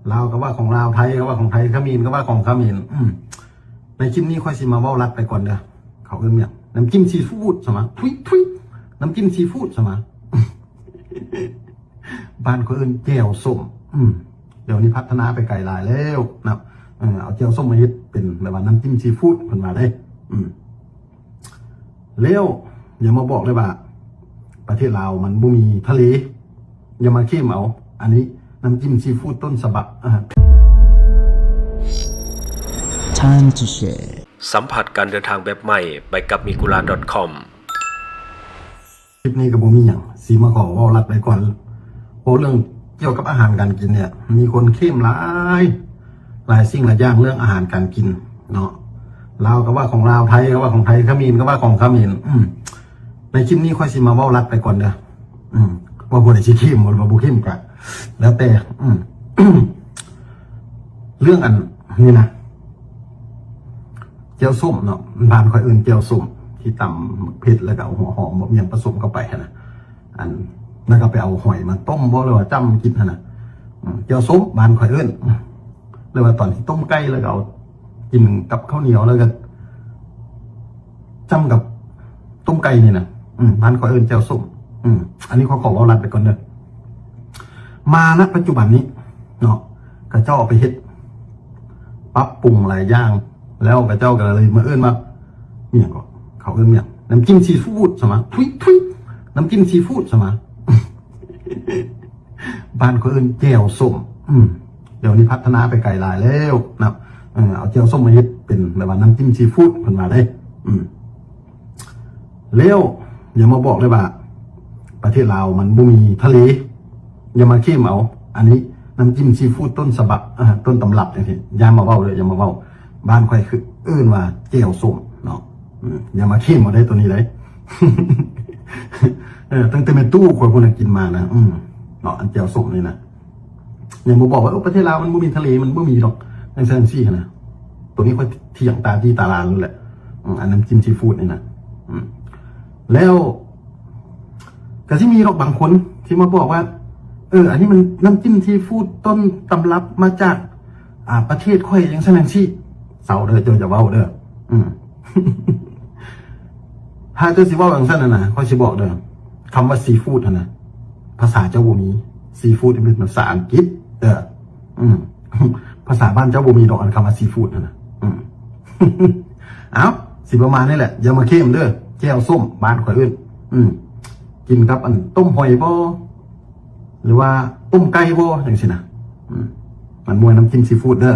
ລາວກໍວ່າຂອງລາວ, ໄທກໍວ່າຂອງໄທ, ຂະເໝນກໍວ່າຂອງຂະເໝນ. ອືມ ໃນຄລິບນີ້ຂ້ອຍຊິມາເວົ້າລັດໄປກ່ອນເດີ. ເຂົາເອີ້ນຫຍັງ? ນ້ຳຈິ້ມຊີຟູດຊະມາ. ທຸຍ ທຸຍ ນ້ຳຈິ້ມຊີຟູດຊະມາ. ບ້ານຂ້ອຍເອີ້ນແຈ່ວສົ້ມ. ອືມ ດຽວນີ້ພັດທະນາໄປໄກຫຼາຍແລ້ວນະ. ເອີ ເອົາແຈ່ວສົ້ມມາເຮັດເປັນແບບວ່ານ້ຳຈິ້ມຊີຟູດ ເພິ່ນວ່າເດ້. ອືມ ແລ້ວຢ່າມາບອກເລີຍວ່າປະເທດລາວມັນບໍ່ມີທະເລ, ຢ່າມາເຄມເອົາ. ອັນນີ້ນ້ຳຈິ້ມຊີຟູດຕົ້ນສະບັບ. ເອີ Time to share. ສຳຜັດການເດີນທາງແບບໃໝ່ໄປກັບ migura.com. ຄລິບນີ້ກໍບໍ່ມີຫຍັງ ຊິມາຂໍເວົ້າລັດໄວ້ກ່ອນ. ເວົ້າເລື່ອງກ່ຽວກັບອາຫານການກິນນີ້ ມີຄົນເຄມຫຼາຍ ຫຼາຍສິ່ງຫຼາຍຢ່າງເລື່ອງອາຫານການກິນເນາະ. ລາວກໍວ່າຂອງລາວ, ໄທກໍວ່າຂອງໄທ, ຂະເໝນກໍວ່າຂອງຂະເໝນ. ອືມ ໃນຄລິບນີ້ຂ້ອຍຊິມາເວົ້າລັດໄປກ່ອນເດີ. ອືມ ວ່າຜູ້ໃດຊິເຄມ ຫຼືວ່າບໍ່ເຄມກໍແລ້ວແຕ່. ອືມ ເລື່ອງອັນນີ້ນະ ແຈ່ວສົ້ມເນາະ, ບ້ານຂ້ອຍເອີ້ນແຈ່ວສົ້ມ ທີ່ຕຳໝາກເຜັດ ແລ້ວກໍເອົາຫົວຫອມ ບັກຫຍັງປະສົມເຂົ້າໄປຫັ້ນນະ. ອັນ ແລ້ວກໍໄປເອົາຫອຍມາຕົ້ມບໍ ຫຼືວ່າຈ້ຳກິນຫັ້ນນະ. ອືມ ແຈ່ວສົ້ມ ບ້ານຂ້ອຍເອີ້ນ. ຫຼືວ່າຕອນທີ່ຕົ້ມໄກ່ ແລ້ວກໍເອົາກິນກັບເຂົ້າໜຽວ ແລ້ວກໍຈ້ຳກັບຕົ້ມໄກ່ນີ້ນະ. ອືມ ບ້ານຂ້ອຍເອີ້ນແຈ່ວສົ້ມ. ອືມ ອັນນີ້ຂໍ ຂໍເວົ້າລັດໄປກ່ອນເດີ. ມາ ນະ ປັດຈຸບັນນີ້ເນາະ ເຂົາເຈົ້າເອົາໄປເຮັດ ປັບປຸງຫຼາຍຢ່າງ ແລ້ວເຂົາເຈົ້າກໍເລີຍມາເອີ້ນວ່າ ອີ່ຫຍັງເກາະ ເຂົາເອີ້ນຫຍັງ? ນ້ຳຈິ້ມຊີຟູດຊະມາ. ທຸຍ ທຸຍ ນ້ຳຈິ້ມຊີຟູດຊະມາ. ບ້ານຂ້ອຍເອີ້ນແຈ່ວສົ້ມ. ອືມ ດຽວນີ້ພັດທະນາໄປໄກຫຼາຍແລ້ວນະ. ເອີ ເອົາແຈ່ວສົ້ມມາເຮັດເປັນແບບວ່ານ້ຳຈິ້ມຊີຟູດ ເພິ່ນວ່າເດ້. ອືມ ແລ້ວຢ່າມາບອກເລີຍວ່າປະເທດລາວມັນບໍ່ມີທະເລ, ຢ່າມາເຄມເອົາ. ອັນນີ້ນ້ຳຈິ້ມຊີຟູດຕົ້ນສະບັບ ເອີ ຕົ້ນຕຳລັບຈັ່ງຊີ້. ຢ່າມາເວົ້າເດີ ຢ່າມາເວົ້າ. ບ້ານຂ້ອຍຄືເອີ້ນວ່າແຈ່ວສົ້ມເນາະ. ອືມ ຢ່າມາເຄມເອົາໄດ້ໂຕນີ້ໄດ. ເອີ ຕັ້ງແຕ່ແມ່ຕູ້ຂ້ອຍພຸ້ນນະກິນມານະ. ອືມ ເນາະ ອັນແຈ່ວສົ້ມນີ້ນະ. ຍັງບໍ່ບອກວ່າ ເອີ ປະເທດລາວມັນບໍ່ມີທະເລ, ມັນບໍ່ມີດອກ ຈັ່ງຊັ້ນຈັ່ງຊີ້ຫັ້ນນະ. ໂຕນີ້ຂ້ອຍຖຽງຕາຕີຕາລານໂລດແຫຼະ. ອືມ ອັນນ້ຳຈິ້ມຊີຟູດນີ້ນະ. ອືມ ແລ້ວກໍຊິມີດອກບາງຄົນທີ່ມາບອກວ່າ ເອີ ອັນນີ້ມັນນ້ຳຈິ້ມຊີຟູດຕົ້ນຕຳລັບມາຈາກ ອ່າ ປະເທດຂ້ອຍ ຈັ່ງຊັ້ນຈັ່ງຊີ້. ເຊົາເດີ ເຈົ້າຢ່າເວົ້າເດີ. ອືມ ຖ້າເຈົ້າຊິເວົ້າຈັ່ງຊັ້ນນະ ຂ້ອຍຊິບອກເດີ, ຄຳວ່າຊີຟູດຫັ້ນນະ ພາສາເຈົ້າບໍ່ມີ. ຊີຟູດນີ້ເປັນພາສາອັງກິດເດີ. ອືມ ພາສາບ້ານເຈົ້າບໍ່ມີດອກ ອັນຄຳວ່າຊີຟູດຫັ້ນນະ. ອືມ ເອົ້າ ຊິປະມານນີ້ແຫຼະ. ຢ່າມາເຄມເດີ. ແຈ່ວສົ້ມ ບ້ານຂ້ອຍເອີ້ນ. ອືມ ກິນກັບອັນຕົ້ມຫອຍບໍ ຫຼືວ່າຕົ້ມໄກ່ບໍ ຈັ່ງຊີ້ນະ. ອືມ ມັນບໍ່ແມ່ນນ້ຳຈິ້ມຊີຟູດເດີ.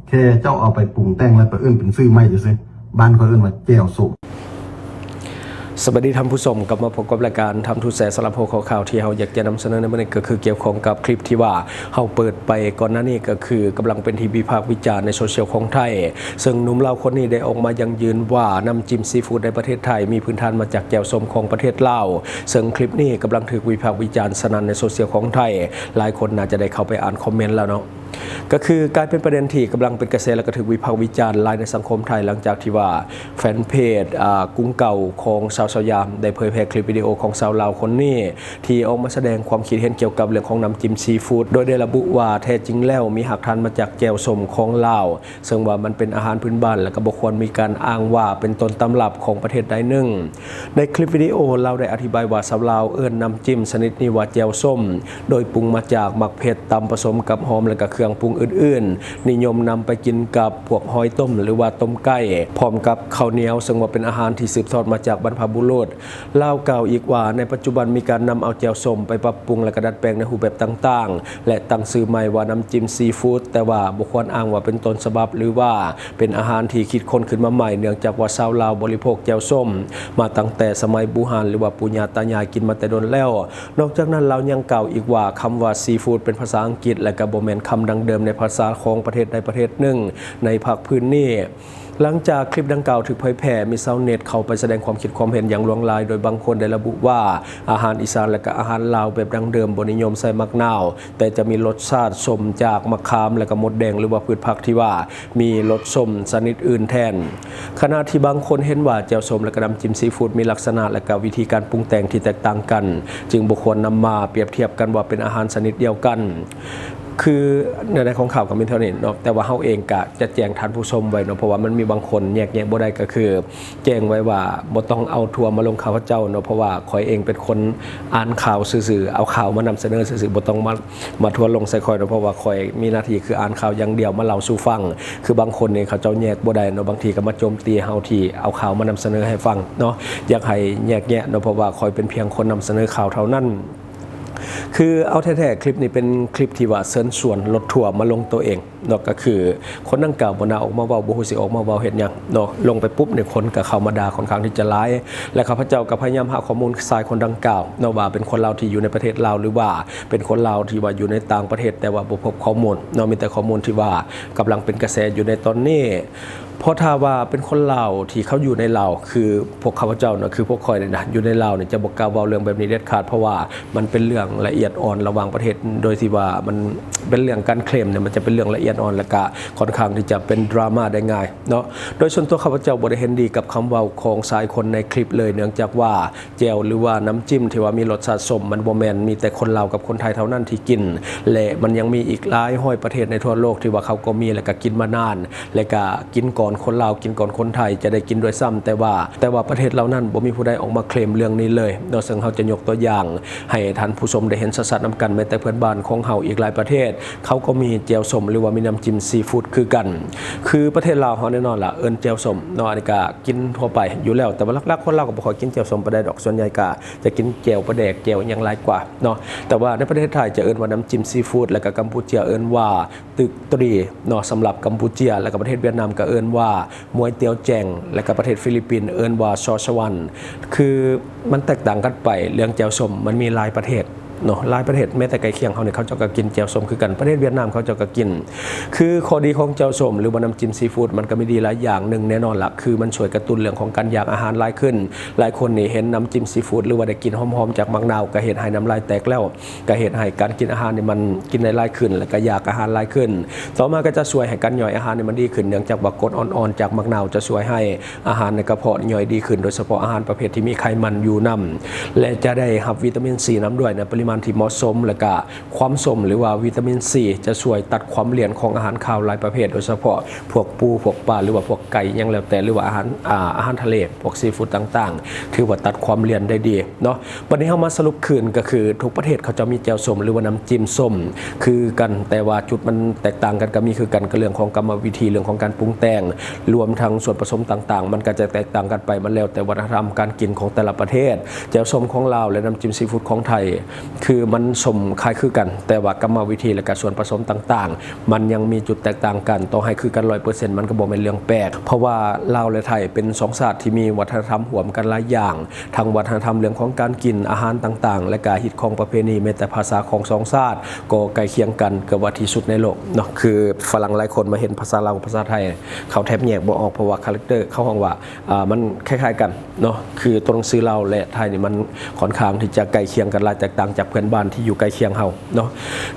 ແຄ່ເຈົ້າເອົາໄປປຸງແຕ່ງ ແລ້ວໄປເອີ້ນເປັນຊື່ໃໝ່ຊື່ໆ. ບ້ານຂ້ອຍເອີ້ນວ່າແຈ່ວສົ້ມ. ສະບາຍດີທ່ານຜູ້ຊົມ, ກັບມາພົບກັບລາຍການ Time to Share ສຳລັບຫົວຂໍ້ຂ່າວທີ່ເຮົາຢາກຈະນຳສະເໜີໃນມື້ນີ້ ກໍຄືກ່ຽວຂ້ອງກັບຄລິບທີ່ວ່າເຮົາເປີດໄປກ່ອນໜ້ານີ້ ກໍຄືກຳລັງເປັນທີ່ວິພາກວິຈານໃນໂຊຊຽວຂອງໄທ. ເຊິ່ງໜຸ່ມລາວຄົນນີ້ໄດ້ອອກມາຢັ້ງຢືນວ່າ ນ້ຳຈິ້ມຊີຟູດໃນປະເທດໄທມີພື້ນຖານມາຈາກແຈ່ວສົ້ມຂອງປະເທດລາວ. ເຊິ່ງຄລິບນີ້ກຳລັງຖືກວິພາກວິຈານສະໜັ່ນໃນໂຊຊຽວຂອງໄທ, ຫຼາຍຄົນໜ້າຈະໄດ້ເຂົ້າໄປອ່ານຄອມເມັນແລ້ວເນາະ. ກໍຄືກາຍເປັນປະເດັນທີ່ກຳລັງເປັນກະແສ ແລະ ກໍຖືກວິພາກວິຈານຫຼາຍໃນສັງຄົມໄທ ຫຼັງຈາກທີ່ວ່າແຟນເພຈ ອາ ກຸງເກົ່າຂອງຊາວສະຫຍາມ ໄດ້ເຜີຍແຜ່ຄລິບວິດີໂອຂອງຊາວລາວຄົນນີ້ ທີ່ອອກມາສະແດງຄວາມຄິດເຫັນກ່ຽວກັບເລື່ອງຂອງນ້ຳຈິ້ມຊີຟູດ ໂດຍໄດ້ລະບຸວ່າ ແທ້ຈິງແລ້ວມີຮາກຖານມາຈາກແຈ່ວສົ້ມຂອງລາວ. ເຊິ່ງວ່າມັນເປັນອາຫານພື້ນບ້ານ ແລະ ກໍບໍ່ຄວນມີການອ້າງວ່າເປັນຕົ້ນຕຳລັບຂອງປະເທດໃດໜຶ່ງ. ໃນຄລິບວິດີໂອ ລາວໄດ້ອະທິບາຍວ່າ ຊາວລາວເອີ້ນນ້ຳຈິ້ມຊະນິດນີ້ວ່າແຈ່ວສົ້ມ ໂດຍປຸງມາຈາກໝາກເຜັດ ຕຳປະສົມກັບຫອມ ແລະ ກໍເຄື່ອງປຸງອື່ນໆ, ນິຍົມນຳໄປກິນກັບພວກຫອຍຕົ້ມ ຫຼືວ່າຕົ້ມໄກ່ ພ້ອມກັບເຂົ້າໜຽວ, ເຊິ່ງວ່າເປັນອາຫານທີ່ສືບທອດມາຈາກບັນພະບຸລຸດ. ລາວກ່າວອີກວ່າ ໃນປັດຈຸບັນມີການນຳເອົາແຈ່ວສົ້ມໄປປັບປຸງ ແລະ ກະດັດແປງໃນຮູບແບບຕ່າງໆ ແລະ ຕັ້ງຊື່ໃໝ່ວ່ານ້ຳຈິ້ມຊີຟູດ, ແຕ່ວ່າບໍ່ຄວນອ້າງວ່າເປັນຕົ້ນສະບັບ ຫຼືວ່າເປັນອາຫານທີ່ຄິດຄົ້ນຂຶ້ນມາໃໝ່, ເນື່ອງຈາກວ່າຊາວລາວບໍລິໂພກແຈ່ວສົ້ມມາຕັ້ງແຕ່ສະໄໝບູຮານ ຫຼືວ່າປູ່ຍ່າຕາຍາຍກິນມາແຕ່ດົນແລ້ວ. ນອກຈາກນັ້ນ ລາວຍັງກ່າວອີກວ່າ ຄຳວ່າຊີຟູດເປັນພາສາອັງກິດ ແລະ ກໍບໍ່ແມ່ນຄຳດັ້ງເດີມໃນພາສາຂອງປະເທດໃດປະເທດໜຶ່ງໃນພາກພື້ນນີ້. ຫຼັງຈາກຄລິບດັ່ງກ່າວຖືກເຜີຍແຜ່, ມີຊາວເນັດເຂົ້າໄປສະແດງຄວາມຄິດຄວາມເຫັນຢ່າງຫຼວງຫຼາຍ, ໂດຍບາງຄົນໄດ້ລະບຸວ່າ ອາຫານອີສານ ແລະ ກະອາຫານລາວແບບດັ້ງເດີມບໍ່ນິຍົມໃສ່ໝາກນາວ, ແຕ່ຈະມີລົດຊາດສົ້ມຈາກໝາກຂາມ ແລະ ກະມົດແດງ ຫຼືວ່າພືດຜັກທີ່ວ່າມີລົດສົ້ມຊະນິດອື່ນແທນ. ຂະນະທີ່ບາງຄົນເຫັນວ່າແຈ່ວສົ້ມ ແລະ ກະນ້ຳຈິ້ມຊີຟູດມີລັກສະນະ ແລະ ກະວິທີການປຸງແຕ່ງທີ່ແຕກຕ່າງກັນ, ຈຶ່ງບໍ່ຄວນນຳມາປຽບທຽບກັນວ່າເປັນອາຫານຊະນິດດຽວກັນ. ຄືໃນ ໃນຂອງຂ່າວກໍມີເທົ່ານີ້ເນາະ, ແຕ່ວ່າເຮົາເອງກະຈະແຈ້ງທ່ານຜູ້ຊົມໄວ້ເນາະ, ເພາະວ່າມັນມີບາງຄົນແຍກແຍະບໍ່ໄດ້ ກໍຄືແຈ້ງໄວ້ວ່າບໍ່ຕ້ອງເອົາທົ່ວມາລົງຂ້າພະເຈົ້າເນາະ, ເພາະວ່າຂ້ອຍເອງເປັນຄົນອ່ານຂ່າວຊື່ໆ, ເອົາຂ່າວມານຳສະເໜີຊື່ໆ, ບໍ່ຕ້ອງມາ ມາທົ່ວລົງໃສ່ຂ້ອຍເນາະ, ເພາະວ່າຂ້ອຍມີໜ້າທີ່ຄືອ່ານຂ່າວຢ່າງດຽວ ມາເລົ່າສູ່ຟັງ. ຄືບາງຄົນນີ້ເຂົາເຈົ້າແຍກບໍ່ໄດ້ເນາະ, ບາງທີກໍມາໂຈມຕີເຮົາທີ່ເອົາຂ່າວມານຳສະເໜີໃຫ້ຟັງເນາະ. ຢາກໃຫ້ແຍກແຍະເນາະ, ເພາະວ່າຂ້ອຍເປັນພຽງຄົນນຳສະເໜີຂ່າວເທົ່ານັ້ນ. ຄືເອົາແທ້ໆ ຄລິບນີ້ເປັນຄລິບທີ່ວ່າເຊີນຊວນລົດທົວມາລົງໂຕເອງເນາະ, ກໍຄືຄົນດັ່ງກ່າວບໍ່ໜ້າອອກມາເວົ້າ, ບໍ່ຮູ້ຊິອອກມາເວົ້າເຮັດຫຍັງເນາະ. ລົງໄປປຸບນີ້ ຄົນກໍເຂົ້າມາດ່າຂ້ອນຂ້າງທີ່ຈະຫຼາຍ ແລະ ຂ້າພະເຈົ້າກໍພະຍາຍາມຫາຂໍ້ມູນຊາຍຄົນດັ່ງກ່າວເນາະ, ວ່າເປັນຄົນລາວທີ່ຢູ່ໃນປະເທດລາວ ຫຼືວ່າເປັນຄົນລາວທີ່ວ່າຢູ່ໃນຕ່າງປະເທດ, ແຕ່ວ່າບໍ່ພົບຂໍ້ມູນເນາະ, ມີແຕ່ຂໍ້ມູນທີ່ວ່າກຳລັງເປັນກະແສຢູ່ໃນຕອນນີ້. ເພາະຖ້າວ່າເປັນຄົນລາວທີ່ເຂົາຢູ່ໃນລາວ ຄືພວກຂ້າພະເຈົ້ານະ ຄືພວກຂ້ອຍນີ້ນະ ຢູ່ໃນລາວນີ້ຈະບໍ່ກ້າເວົ້າເລື່ອງແບບນີ້ເດັດຂາດ, ເພາະວ່າມັນເປັນເລື່ອງລະອຽດອ່ອນລະຫວ່າງປະເທດ, ໂດຍທີ່ວ່າມັນເປັນເລື່ອງການເຄລມນີ້ ມັນຈະເປັນເລື່ອງລະອຽດອ່ອນ ແລະກະຂ້ອນຂ້າງທີ່ຈະເປັນດຣາມາໄດ້ງ່າຍເນາະ. ໂດຍສ່ວນຕົວຂ້າພະເຈົ້າບໍ່ໄດ້ເຫັນດີກັບຄຳເວົ້າຂອງຊາຍຄົນໃນຄລິບເລີຍ, ເນື່ອງຈາກວ່າ ແຈ່ວ ຫຼືວ່ານ້ຳຈິ້ມທີ່ວ່າມີລົດຊາດສົ້ມ ມັນບໍ່ແມ່ນມີແຕ່ຄົນລາວກັບຄົນໄທເທົ່ານັ້ນທີ່ກິນ ແລະ ມັນຍັງມີອີກຫຼາຍຮ້ອຍປະເທດໃນທົ່ວໂລກທີ່ວ່າເຂົາກໍມີ ແລະກະກິນມານານ ແລະກະກິນກ່ອນຄົນລາວ ກິນກ່ອນຄົນໄທຈະໄດ້ກິນດ້ວຍຊ້ຳ. ແຕ່ວ່າ ແຕ່ວ່າປະເທດເຫຼົ່ານັ້ນບໍ່ມີຜູ້ໃດອອກມາເຄລມເລື່ອງນີ້ເລີຍເນາະ, ເຊິ່ງເຮົາຈະຍົກຕົວຢ່າງໃຫ້ທ່ານຜູ້ຊົມໄດ້ເຫັນຊັດໆນຳກັນ, ແມ້ແຕ່ເພື່ອນບ້ານຂອງເຮົາອີກຫຼາຍປະເທດ ເຂົາກໍມີແຈ່ວສົ້ມ ຫຼືວ່າມີນ້ຳຈິ້ມຊີຟູດຄືກັນ. ຄືປະເທດລາວເຮົາແນ່ນອນລະ ເອີ້ນແຈ່ວສົ້ມເນາະ, ອັນນີ້ກະກິນທົ່ວໄປຢູ່ແລ້ວ, ແຕ່ວ່າຫຼັກໆຄົນລາວກໍບໍ່ຄ່ອຍກິນແຈ່ວສົ້ມປານໃດດອກ, ສ່ວນໃຫຍ່ກະຈະກິນແຈ່ວປາແດກ ແຈ່ວຫຍັງຫຼາຍກວ່າເນາະ. ແຕ່ວ່າໃນປະເທດໄທຈະເອີ້ນວ່ານ້ຳຈິ້ມຊີຟູດ ແລະກະກຳປູເຈຍເອີ້ນວ່າຕຶກຕຣີເນາະ ສຳລັບກຳປູເຈຍ, ແລະກະປະເທດຫວຽດນາມກະເອີ້ນວ່າມວຍຕຽວແຈງ, ແລະກະປະເທດຟີລິບປິນເອີ້ນວ່າຊໍສະຫວັນ. ຄືມັນແຕກຕ່າງກັນໄປ, ເລື່ອງແຈ່ວສົ້ມມັນມີຫຼາຍປະເທດ ເນາະ ຫຼາຍປະເທດ ແມ້ແຕ່ໃກ້ຄຽງເຮົານີ້ ເຂົາເຈົ້າກໍກິນແຈ່ວສົ້ມຄືກັນ, ປະເທດຫວຽດນາມເຂົາເຈົ້າກໍກິນ. ຄືຂໍ້ດີຂອງແຈ່ວສົ້ມ ຫຼືວ່ານ້ຳຈິ້ມຊີຟູດ ມັນກໍມີດີຫຼາຍຢ່າງ. ໜຶ່ງ ແນ່ນອນລະ ຄືມັນຊ່ວຍກະຕຸ້ນເລື່ອງຂອງການຢາກອາຫານຫຼາຍຂຶ້ນ. ຫຼາຍຄົນນີ້ເຫັນນ້ຳຈິ້ມຊີຟູດ ຫຼືວ່າໄດ້ກິ່ນຫອມໆຈາກໝາກນາວ ກໍເຮັດໃຫ້ນ້ຳລາຍແຕກແລ້ວ ກໍເຮັດໃຫ້ການກິນອາຫານນີ້ມັນກິນໄດ້ຫຼາຍຂຶ້ນ ແລະກະຢາກອາຫານຫຼາຍຂຶ້ນ. ຕໍ່ມາກໍຈະຊ່ວຍໃຫ້ການຍ່ອຍອາຫານນີ້ມັນດີຂຶ້ນ ເນື່ອງຈາກວ່າກົດອ່ອນໆຈາກໝາກນາວຈະຊ່ວຍໃຫ້ ອາຫານໃນກະເພາະຍ່ອຍດີຂຶ້ນ, ໂດຍສະເພາະອາຫານປະເພດທີ່ມີໄຂມັນຢູ່ນຳ ແລະ ຈະໄດ້ຮັບວິຕາມິນຊີນຳດ້ວຍໃນປະລິມານທີ່ເໝາະສົມ, ແລະກະຄວາມສົ້ມ ຫຼືວ່າວິຕາມິນຊີຈະຊ່ວຍຕັດຄວາມລຽນຂອງອາຫານຄາວຫຼາຍປະເພດ, ໂດຍສະເພາະພວກປູ ພວກປາ ຫຼືວ່າພວກໄກ່ ຫຍັງແລ້ວແຕ່ ຫຼືວ່າອາຫານ ອາ ອາຫານທະເລ ພວກຊີຟູດຕ່າງໆ ຖືວ່າຕັດຄວາມລຽນໄດ້ດີເນາະ. ບັດນີ້ເຮົາມາສະຫຼຸບຄືນ ກໍຄືທຸກປະເທດເຂົາເຈົ້າມີແຈ່ວສົ້ມ ຫຼືວ່ານ້ຳຈິ້ມສົ້ມຄືກັນ, ແຕ່ວ່າຈຸດມັນແຕກຕ່າງກັນກໍມີຄືກັນ ກໍເລື່ອງຂອງກຳມະວິທີ, ເລື່ອງຂອງການປຸງແຕ່ງ, ລວມທັງສ່ວນປະສົມຕ່າງໆ ມັນກໍຈະແຕກຕ່າງກັນໄປ, ມັນແລ້ວແຕ່ວັດທະນະທຳການກິນຂອງແຕ່ລະປະເທດ. ແຈ່ວສົ້ມຂອງລາວ ແລະ ນ້ຳຈິ້ມຊີຟູດຂອງໄທ ຄືມັນສົ້ມຄ້າຍຄືກັນ, ແຕ່ວ່າກຳມະວິທີ ແລະ ກະສ່ວນປະສົມຕ່າງໆ ມັນຍັງມີຈຸດແຕກຕ່າງກັນ. ຕໍ່ໃຫ້ຄືກັນຮ້ອຍເປີເຊັນ ມັນກໍບໍ່ແມ່ນເລື່ອງແປກ, ເພາະວ່າລາວ ແລະ ໄທເປັນສອງຊາດທີ່ມີວັດທະນະທຳຮ່ວມກັນຫຼາຍຢ່າງ, ທັງວັດທະນະທຳເລື່ອງຂອງການກິນອາຫານຕ່າງໆ ແລະກະຮີດຄອງປະເພນີ, ແມ້ແຕ່ພາສາຂອງສອງຊາດກໍໃກ້ຄຽງກັນ ເກືອບວ່າທີ່ສຸດໃນໂລກເນາະ. ຄືຝຣັ່ງຫຼາຍຄົນມາເຫັນພາສາລາວກັບພາສາໄທ ເຂົາແທບແຍກບໍ່ອອກ, ເພາະວ່າຄາແຣັກເຕີເຂົາຮ້ອງວ່າ ອາ ມັນຄ້າຍໆກັນເນາະ. ຄືຕົວໜັງສືລາວ ແລະ ໄທນີ້ ມັນຂ້ອນຂ້າງທີ່ຈະໃກ້ຄຽງກັນຫຼາຍ, ແຕກຕ່າງຈາກເພື່ອນບ້ານທີ່ຢູ່ໃກ້ຄຽງເຮົາເນາະ.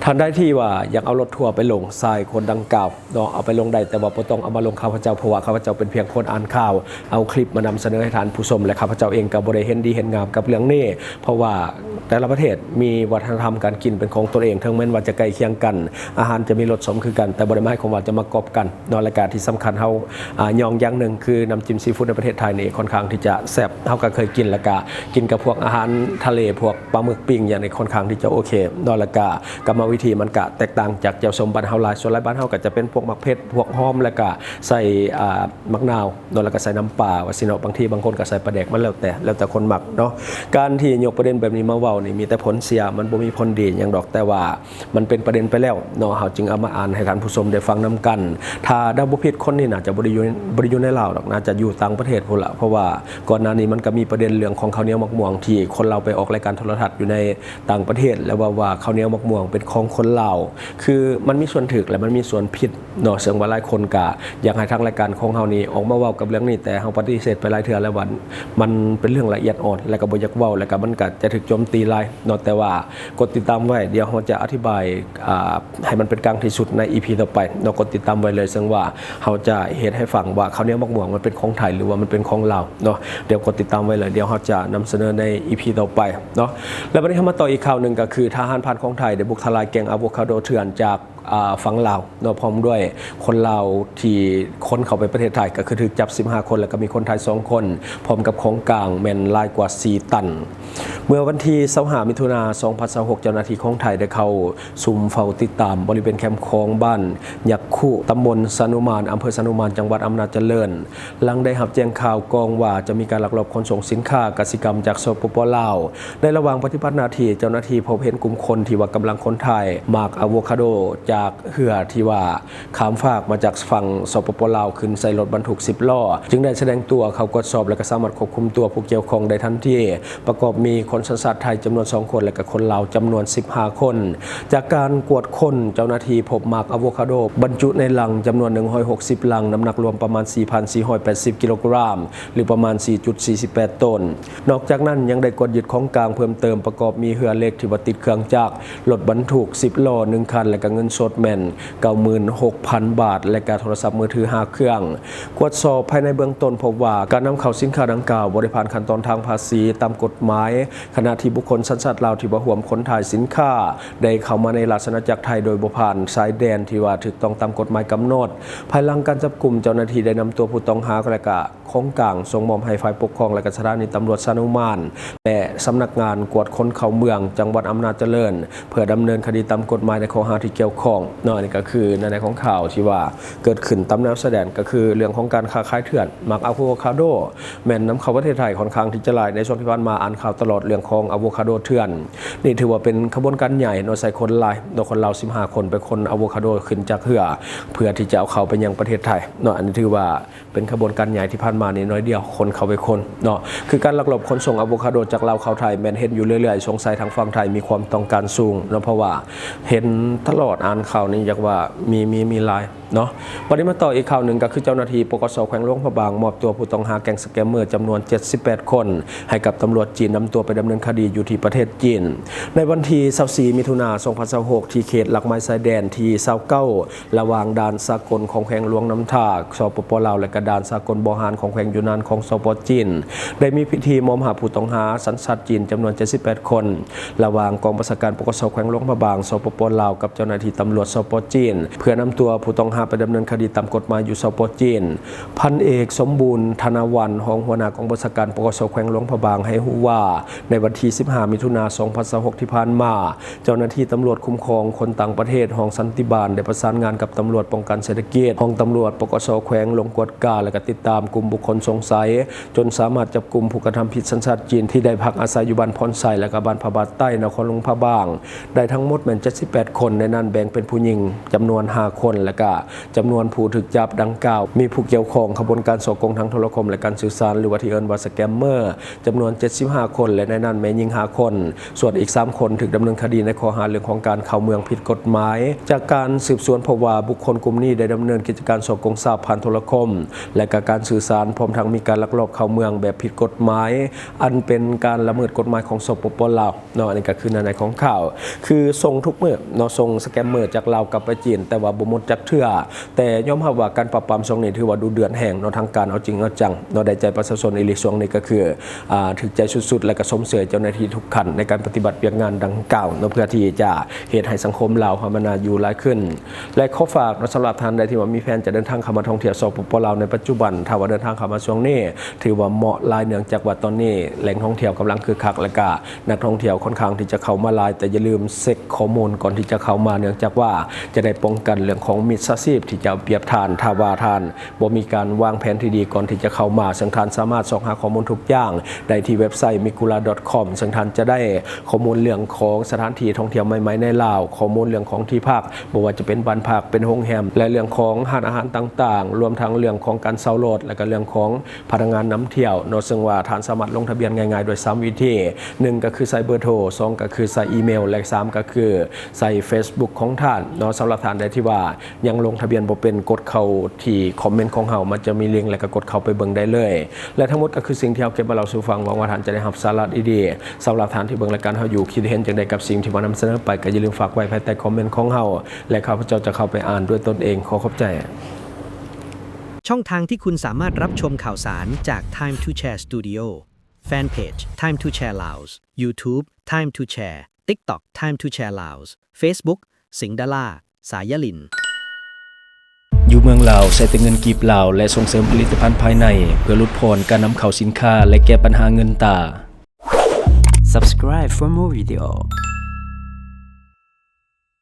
ທ່ານໃດທີ່ວ່າຢາກເອົາລົດທົວໄປລົງຊາຍຄົນດັ່ງກ່າວ ເນາະ ເອົາໄປລົງໄດ້, ແຕ່ວ່າບໍ່ຕ້ອງເອົາມາລົງຂ້າພະເຈົ້າ, ເພາະວ່າຂ້າພະເຈົ້າເປັນພຽງຄົນອ່ານຂ່າວ, ເອົາຄລິບມານຳສະເໜີໃຫ້ທ່ານຜູ້ຊົມ ແລະ ຂ້າພະເຈົ້າເອງກໍບໍ່ໄດ້ເຫັນດີເຫັນງາມກັບເລື່ອງນີ້, ເພາະວ່າແຕ່ລະປະເທດມີວັດທະນະທຳການກິນເປັນຂອງຕົນເອງ, ເຖິງແມ່ນວ່າຈະໃກ້ຄຽງກັນ, ອາຫານຈະມີລົດສົ້ມຄືກັນ, ແຕ່ບໍ່ໄດ້ໝາຍຄວາມວ່າຈະມາກອບກັນເນາະ. ແລະ ກະທີ່ສຳຄັນເຮົາ ອາ ຍ້ອງຢ່າງໜຶ່ງ ຄືນ້ຳຈິ້ມຊີຟູດໃນປະເທດໄທນີ້ຂ້ອນຂ້າງທີ່ຈະແຊບ, ເຮົາກໍເຄີຍກິນ ແລະ ກະກິນກັບພວກອາຫານທະເລ, ພວກປາໝຶກປີ້ງຫຍັງນີ້ ຂ້ອນຂ້າງທີ່ຈະໂອເຄເນາະ. ແລະ ກະກຳມະວິທີມັນກະແຕກຕ່າງຈາກແຈ່ວສົ້ມບ້ານເຮົາຫຼາຍ, ສ່ວນຫຼາຍບ້ານເຮົາກໍຈະເປັນພວກໝາກເຜັດ, ພວກຫອມ ແລະ ກະ ໃສ່ ອາ ໝາກນາວເນາະ ແລ້ວກໍໃສ່ນ້ຳປາວ່າຊີ້ເນາະ. ບາງທີບາງຄົນກໍໃສ່ປາແດກ, ມັນແລ້ວແຕ່ ແລ້ວແຕ່ຄົນມັກເນາະ. ການທີ່ຍົກປະເດັນແບບນີ້ມາເວົ້ານີ້ ມີແຕ່ຜົນເສຍ, ມັນບໍ່ມີຜົນດີຫຍັງດອກ, ແຕ່ວ່າມັນເປັນປະເດັນໄປແລ້ວເນາະ, ເຮົາຈຶ່ງເອົາມາອ່ານໃຫ້ທ່ານຜູ້ຊົມໄດ້ຟັງນຳກັນ. ຖ້າເດົາບໍ່ຜິດ ຄົນນີ້ໜ້າຈະບໍ່ໄດ້ຢູ່ ບໍ່ໄດ້ຢູ່ໃນລາວດອກ, ໜ້າຈະຢູ່ຕ່າງປະເທດພຸ້ນລະ, ເພາະວ່າກ່ອນໜ້ານີ້ມັນກໍມີປະເດັນເລື່ອງຂອງເຂົ້າໜຽວໝາກມ່ວງ ທີ່ຄົນລາວໄປອອກລາຍການໂທລະທັດຢູ່ໃນຕ່າງປະເທດ ແລ້ວເວົ້າວ່າເຂົ້າໜຽວໝາກມ່ວງເປັນຂອງຄົນລາວ. ຄືມັນມີສ່ວນຖືກ ແລະ ມັນມີສ່ວນຜິດ ເນາະ, ເຊິ່ງວ່າຫຼາຍຄົນກະຢາກໃຫ້ທາງລາຍການຂອງເຮົານີ້ອອກມາເວົ້າກັບເລື່ອງນີ້, ແຕ່ເຮົາປະຕິເສດໄປຫຼາຍເທື່ອແລ້ວວ່າມັນເປັນເລື່ອງລະອຽດອ່ອນ ແລະ ກໍບໍ່ຢາກເວົ້າ, ແລະ ກໍມັນກໍຈະຖືກໂຈມຕີຫຼາຍເນາະ. ແຕ່ວ່າກົດຕິດຕາມໄວ້, ດຽວເຮົາຈະອະທິບາຍ ອາ ໃຫ້ມັນເປັນກາງທີ່ສຸດໃນ ອີພີ ຕໍ່ໄປເນາະ. ກົດຕິດຕາມໄວ້ເລີຍ, ເຊິ່ງວ່າເຮົາຈະເຮັດໃຫ້ຟັງວ່າເຂົ້າໜຽວໝາກມ່ວງມັນເປັນຂອງໄທ ຫຼືວ່າມັນເປັນຂອງລາວເນາະ. ດຽວກົດຕິດຕາມໄວ້ເລີຍ, ດຽວເຮົາຈະນຳສະເໜີໃນ ອີພີ ຕໍ່ໄປເນາະ. ແລ້ວບັດນີ້ເຮົາມາຕໍ່ອີກຂ່າວໜຶ່ງ, ກໍຄືທະຫານພານຂອງໄທໄດ້ບຸກທະລາຍແກ່ງອາໂວຄາໂດເຖື່ອນຈາກ ອ່າ ຝັ່ງລາວເນາະ ພ້ອມດ້ວຍຄົນລາວທີ່ຂົນເຂົ້າໄປປະເທດໄທ ກໍຄືຖືກຈັບສິບຫ້າຄົນ ແລ້ວກໍມີຄົນໄທສອງຄົນ ພ້ອມກັບຂອງກາງແມ່ນຫຼາຍກວ່າສີ່ຕັນ. ເມື່ອວັນທີຊາວຫ້າ ມິຖຸນາ ສອງພັນຊາວຫົກ ເຈົ້າໜ້າທີ່ຂອງໄທໄດ້ເຂົ້າສຸມເຝົ້າຕິດຕາມບໍລິເວນແຄມຂອງບ້ານຍັກຄຸ ຕຳບົນຊະນຸມານ ອຳເພີຊະນຸມານ ຈັງຫວັດອຳນາດຈະເລີນ ຫຼັງໄດ້ຮັບແຈ້ງຂ່າວກ່ອງວ່າຈະມີການລັກລອບຂົນສົ່ງສິນຄ້າກະສິກຳຈາກ ສປປ ລາວ. ໃນລະຫວ່າງປະຕິບັດໜ້າທີ່, ເຈົ້າໜ້າທີ່ພົບເຫັນກຸ່ມຄົນທີ່ວ່າກຳລັງຂົນຖ່າຍໝາກອາໂວຄາໂດຈາກເຮືອທີ່ວ່າຂ້າມຟາກມາຈາກຝັ່ງ ສປປ ລາວ ຂຶ້ນໃສ່ລົດບັນທຸກສິບລໍ້ ຈຶ່ງໄດ້ສະແດງຕົວເຂົ້າກວດສອບ ແລະ ກໍສາມາດຄວບຄຸມຕົວຜູ້ກ່ຽວຂ້ອງໄດ້ທັນທີ ປະກອບມີຄົນສັນຊາດໄທຈຳນວນສອງຄົນ ແລະ ກໍຄົນລາວຈຳນວນສິບຫ້າຄົນ. ຈາກການກວດຄົ້ນ, ເຈົ້າໜ້າທີ່ພົບໝາກອາໂວຄາໂດບັນຈຸໃນລັງຈຳນວນໜຶ່ງຮ້ອຍຫົກສິບລັງ, ນ້ຳໜັກລວມປະມານສີ່ພັນສີ່ຮ້ອຍແປດສິບກິໂລກຣາມ ຫຼື ປະມານສີ່ຈຸດສີ່ສິບແປດໂຕນ. ນອກຈາກນັ້ນຍັງໄດ້ກວດຍຶດຂອງກາງເພີ່ມເຕີມ ປະກອບມີເຮືອເຫຼັກທີ່ວ່າຕິດເຄື່ອງຈັກ, ລົດບັນທຸກສິບລໍ້ໜຶ່ງຄັນ ແລະ ກະເງິນສົດແມ່ນເກົ້າໝື່ນຫົກພັນບາດ ແລະ ກະໂທລະສັບມືຖືຫ້າເຄື່ອງ. ກວດສອບພາຍໃນເບື້ອງຕົ້ນພົບວ່າ ການນຳເຂົ້າສິນຄ້າດັ່ງກ່າວບໍ່ໄດ້ຜ່ານຂັ້ນຕອນທາງພາສີຕາມກົດໝາຍ, ຂະນະທີ່ບຸກຄົນສັນຊາດລາວທີ່ວ່າຮ່ວມຂົນຖ່າຍສິນຄ້າ ໄດ້ເຂົ້າມາໃນລາຊະອານາຈັກໄທໂດຍບໍ່ຜ່ານຊາຍແດນທີ່ວ່າຖືກຕ້ອງຕາມກົດໝາຍກຳນົດ. ພາຍຫຼັງການຈັບກຸມ, ເຈົ້າໜ້າທີ່ໄດ້ນຳຕົວຜູ້ຕ້ອງຫາ ແລະ ກະຂອງກາງສົ່ງມອບໃຫ້ຝ່າຍປົກຄອງ ແລະ ກະສະຖານີຕຳຫຼວດຊະນຸມານ ແລະ ສຳນັກງານກວດຄົນເຂົ້າເມືອງ ຈັງຫວັດອຳນາດຈະເລີນ ເພື່ອດຳເນີນຄະດີຕາມກົດໝາຍໃນຂໍ້ຫາທີ່ກ່ຽວຂ້ອງເນາະ. ອັນນີ້ກໍຄືໃນ ໃນຂອງຂ່າວທີ່ວ່າເກີດຂຶ້ນຕາມແນວຊາຍແດນ ກໍຄືເລື່ອງຂອງການຄ້າຂາຍເຖື່ອນ ໝາກອາໂວຄາໂດ ແມ່ນນຳເຂົ້າປະເທດໄທຂ້ອນຂ້າງທີ່ຈະຫຼາຍ. ໃນຊ່ວງທີ່ຜ່ານມາອ່ານຂ່າວຕະຫຼອດເລື່ອງຂອງອາໂວຄາໂດເຖື່ອນ. ນີ້ຖືວ່າເປັນຂະບວນການໃຫຍ່ເນາະ, ໃຊ້ຄົນຫຼາຍເນາະ, ຄົນລາວສິບຫ້າຄົນໄປຂົນອາໂວຄາໂດຂຶ້ນຈາກເຮືອ ເພື່ອທີ່ຈະເອົາເຂົ້າໄປຍັງປະເທດໄທເນາະ. ອັນນີ້ຖືວ່າເປັນຂະບວນການໃຫຍ່ທີ່ຜ່ານມານີ້ໜ້ອຍດຽວຄົນເຂົ້າໄປຂົນເນາະ. ຄືການລັກລອບຂົນສົ່ງອາໂວຄາໂດຈາກລາວເຂົ້າໄທແມ່ນເຫັນຢູ່ເລື້ອຍໆ, ສົງໄສທາງຝັ່ງໄທມີຄວາມຕ້ອງການສູງເນາະ, ເພາະວ່າເຫັນຕະຫຼອດ, ອ່ານຂ່າວນີ້ຢາກວ່າມີ, ມີ, ມີຫຼາຍ ເນາະ. ບັດນີ້ມາຕໍ່ອີກຂ່າວໜຶ່ງ ກໍຄືເຈົ້າໜ້າທີ່ ປກສ ແຂວງຫຼວງພະບາງ ມອບຕົວຜູ້ຕ້ອງຫາແກ້ງສະແກມເມີຈຳນວນເຈັດສິບແປດຄົນ ໃຫ້ກັບຕຳຫຼວດຈີນ ນຳຕົວໄປດຳເນີນຄະດີຢູ່ທີ່ປະເທດຈີນ. ໃນວັນທີຊາວສີ່ ມິຖຸນາ ສອງພັນຊາວຫົກ ທີ່ເຂດຫຼັກໄມ້ຊາຍແດນທີຊາວເກົ້າ ລະຫວ່າງດ່ານສາກົນຂອງແຂວງຫຼວງນ້ຳທາ ສປປ ລາວ ແລະ ກະດ່ານສາກົນບໍ່ຮານຂອງແຂວງຢູນານຂອງ ສປ ຈີນ ໄດ້ມີພິທີມອມຮັບຜູ້ຕ້ອງຫາສັນຊາດຈີນຈຳນວນເຈັດສິບແປດຄົນ ລະຫວ່າງກອງບັນຊາການ ປກສ ແຂວງຫຼວງພະບາງ ສປປ ລາວ ກັບເຈົ້າໜ້າທີ່ຕຳຫຼວດ ສປ ຈີນ ເພື່ອນຳຕົວຜູ້ຕ້ອງຫາໄປດຳເນີນຄະດີຕາມກົດໝາຍຢູ່ ສປ ຈີນ. ພັນເອກ ສົມບູນ ທະນາວັນ ຮອງຫົວໜ້າກອງບັນຊາການ ປກສ ແຂວງຫຼວງພະບາງ ໃຫ້ຮູ້ວ່າ ໃນວັນທີສິບຫ້າ ມິຖຸນາ ສອງພັນຊາວຫົກ ທີ່ຜ່ານມາ, ເຈົ້າໜ້າທີ່ຕຳຫຼວດຄຸ້ມຄອງຄົນຕ່າງປະເທດ ຫ້ອງສັນຕິບານ ໄດ້ປະສານງານກັບຕຳຫຼວດປ້ອງກັນເສດຖະກິດ ຫ້ອງຕຳຫຼວດ ປກສ ແຂວງ ລົງກວດກາ ແລະ ກະຕິດຕາມກຸ່ມບຸກຄົນສົງໄສ ຈົນສາມາດຈັບກຸມຜູ້ກະທຳຜິດສັນຊາດຈີນ ທີ່ໄດ້ພັກອາໄສຢູ່ບ້ານພອນໄຊ ແລະ ກະບ້ານພະບາດໃຕ້ ນະຄອນຫຼວງພະບາງ ໄດ້ທັງໝົດແມ່ນເຈັດສິບແປດຄົນ, ໃນນັ້ນແບ່ງເປັນຜູ້ຍິງຈຳນວນຫ້າຄົນ ແລະ ກະຈຳນວນຜູ້ຖືກຈັບດັ່ງກ່າວ ມີຜູ້ກ່ຽວຂ້ອງຂະບວນການສໍ້ໂກງທາງໂທລະຄົມ ແລະ ການສື່ສານ ຫຼືວ່າທີ່ເອີ້ນວ່າສະແກມເມີ ຈຳນວນເຈັດສິບຫ້າຄົນ ແລະ ໃນນັ້ນແມ່ຍິງຫ້າຄົນ, ສ່ວນອີກສາມຄົນຖືກດຳເນີນຄະດີໃນຂໍ້ຫາເລື່ອງຂອງການເຂົ້າເມືອງຜິດກົດໝາຍ. ຈາກການສືບສວນພົບວ່າ ບຸກຄົນກຸ່ມນີ້ໄດ້ດຳເນີນກິດຈະການສໍ້ໂກງຊັບຜ່ານໂທລະຄົມ ແລະ ກະການສື່ສານ, ພ້ອມທັງມີການລັກລອບເຂົ້າເມືອງແບບຜິດກົດໝາຍ ອັນເປັນການລະເມີດກົດໝາຍຂອງ ສປປ ລາວ ເນາະ. ອັນນີ້ກໍຄືໃນ ໃນຂອງຂ່າວ ຄືສົ່ງທຸກມື້ເນາະ, ສົ່ງສະແກມເມີຈາກລາວກັບໄປຈີນ ແຕ່ວ່າບໍ່ໝົດຈັກເທື່ອ. ແຕ່ຍອມຮັບວ່າການປາບປາມຊ່ວງນີ້ຖືວ່າດຸເດືອດແຮງເນາະ, ທາງການເອົາຈິງເອົາຈັງເນາະ, ໄດ້ໃຈປະຊາຊົນອີ່ຫຼີ. ຊ່ວງນີ້ກໍຄື ອ່າ ຖືກໃຈສຸດໆ ແລະ ກໍຊົມເຊີຍເຈົ້າໜ້າທີ່ທຸກຂັ້ນໃນການປະຕິບັດວຽກງານດັ່ງກ່າວເນາະ, ເພື່ອທີ່ຈະເຮັດໃຫ້ສັງຄົມລາວເຮົາມັນໜ້າຢູ່ຫຼາຍຂຶ້ນ. ແລະ ຂໍຝາກເນາະ, ສຳລັບທ່ານໃດທີ່ວ່າມີແຜນຈະເດີນທາງເຂົ້າມາທ່ອງທ່ຽວ ສປປ ລາວ ໃນປັດຈຸບັນ, ຖ້າວ່າເດີນທາງເຂົ້າມາຊ່ວງນີ້ ຖືວ່າເໝາະຫຼາຍ, ເນື່ອງຈາກວ່າຕອນນີ້ແຫຼ່ງທ່ອງທ່ຽວກຳລັງຄຶກຄັກ ແລະ ກະ ນັກທ່ອງທ່ຽວຂ້ອນຂ້າງທີ່ຈະເຂົ້າມາຫຼາຍ, ແຕ່ຢ່າລືມເຊັກຂໍ້ມູນກ່ອນທີ່ຈະເຂົ້າມາ, ເນື່ອງຈາກວ່າຈະໄດ້ປ້ອງກັນເລື່ອງຂອງມິດສາຊີບທີ່ຈະເອົາປຽບທ່ານ ຖ້າວ່າທ່ານບໍ່ມີການວາງແຜນທີ່ດີກ່ອນທີ່ຈະເຂົ້າມາ. ເຊິ່ງທ່ານສາມາດຊອກຫາຂໍ້ມູນທຸກຢ່າງໄດ້ທີ່ເວັບໄຊ migula.com ເຊິ່ງທ່ານຈະໄດ້ຂໍ້ມູນເລື່ອງຂອງສະຖານທີ່ທ່ອງທ່ຽວໃໝ່ໆໃນລາວ, ຂໍ້ມູນເລື່ອງຂອງທີ່ພັກ, ບໍ່ວ່າຈະເປັນບ້ານພັກ, ເປັນໂຮງແຮມ ແລະ ເລື່ອງຂອງຮ້ານອາຫານຕ່າງໆ, ລວມທັງເລື່ອງຂອງການເຊົ່າລົດ ແລະ ກະເລື່ອງຂອງ ພະນັກງານນຳທ່ຽວເນາະ, ເຊິ່ງວ່າທ່ານສາມາດລົງທະບຽນງ່າຍໆດ້ວຍສາມວິທີ, ໜຶ່ງກໍຄືໃສ່ເບີໂທ, ສອງກໍຄືໃສ່ອີເມວ ແລະ ສາມກໍຄືໃສ່ເຟສບຸກຂອງທ່ານເນາະ. ສຳລັບທ່ານໃດທີ່ວ່າຍັງລົງທະບຽນບໍ່ເປັນ, ກົດເຂົ້າທີ່ຄອມເມັນຂອງເຮົາ, ມັນຈະມີລິງ ແລະ ກໍກົດເຂົ້າໄປເບິ່ງໄດ້ເລີຍ. ແລະ ທັງໝົດກໍຄືສິ່ງທີ່ເຮົາເກັບມາເລົ່າສູ່ຟັງ, ຫວັງວ່າທ່ານຈະໄດ້ຮັບສາລະດີໆ. ສຳລັບທ່ານທີ່ເບິ່ງລາຍການເຮົາຢູ່, ຄິດເຫັນຈັ່ງໃດກັບສິ່ງທີ່ວ່ານຳສະເໜີໄປ, ກໍຢ່າລືມຝາກໄວ້ພາຍໃຕ້ຄອມເມັນຂອງເຮົາ ແລະ ຂ້າພະເຈົ້າຈະເຂົ້າໄປອ່ານດ້ວຍຕົນເອງ. ຂໍຂອບໃຈ. ຊ່ອງທາງທີ່คุณสามารถรับชมข่าวสารจาก Time to Share Studio Fanpage Time to Share Laos YouTube Time to Share TikTok Time to Share Laos Facebook สิงห์ดารา ສາຍຢາລິນ. ຢູ່ເມືອງລາວໃຊ້ແຕ່ເງິນກີບລາວ ແລະ ສົ່ງເສີມຜະລິດຕະພັນພາຍໃນ ເພື່ອຫຼຸດຜ່ອນການນຳເຂົ້າສິນຄ້າ ແລະ ແກ້ບັນຫາເງິນຕາ. Subscribe for more video.